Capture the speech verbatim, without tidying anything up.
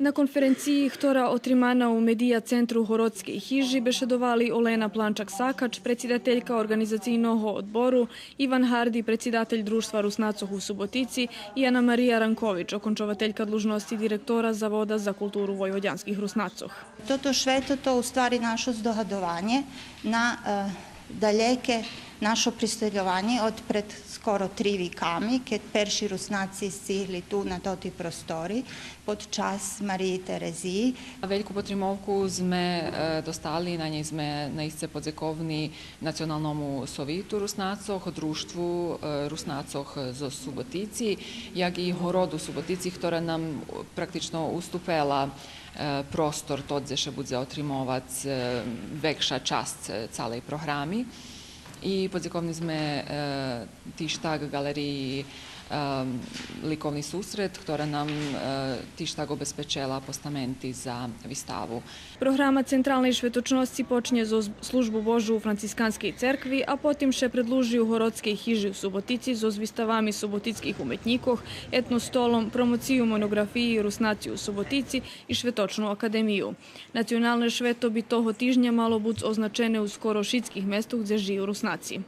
На конференциї, хтора отримана у Медия центру Городскей хижи, бешедовали Олена Планчак-Сакач, предсидателька Орґанизацийного одбору, Иван Гарди, предсидатель Дружтва Руснацох у Суботици, и Анамария Ранкович, окончователька длужносци директора Завода за културу войводянских Руснацох. Тото швето то у ствари нашо здогадованє на, е, далєке нашо приставлованє од пред скоро три виками, кед перши Руснаци сцигли ту на тоти простори под час Мариї Терезиї. Вельку потримовку зме, е, достали, на нєй зме наисце подзековни Националному совиту Руснацох, Дружтву, е, Руснацох зоз Суботици, як и Городу Суботици, хтора нам, е, практично уступела, е, простор тот дзе ше будзе отримовац, е, векша часц, е, цалей програми. И подзековни зме, е, тиж так Ґалериї, е, Ликовни сусрет, хтора нам, е, тиж так обезпечела постаменти за виставу. Програма централней шветочносци почнє зоз Службу Божу у францисканскей церкви, а потим ше предлужи у Городскей хижи у Суботици зоз виставами суботицких уметнїкох, етно столом, промоцию моноґрафиї Руснаци у Суботици и Шветочну академию. Националне швето би того тижня мало буц означене у скоро шицких местох дзе жию Руснаци.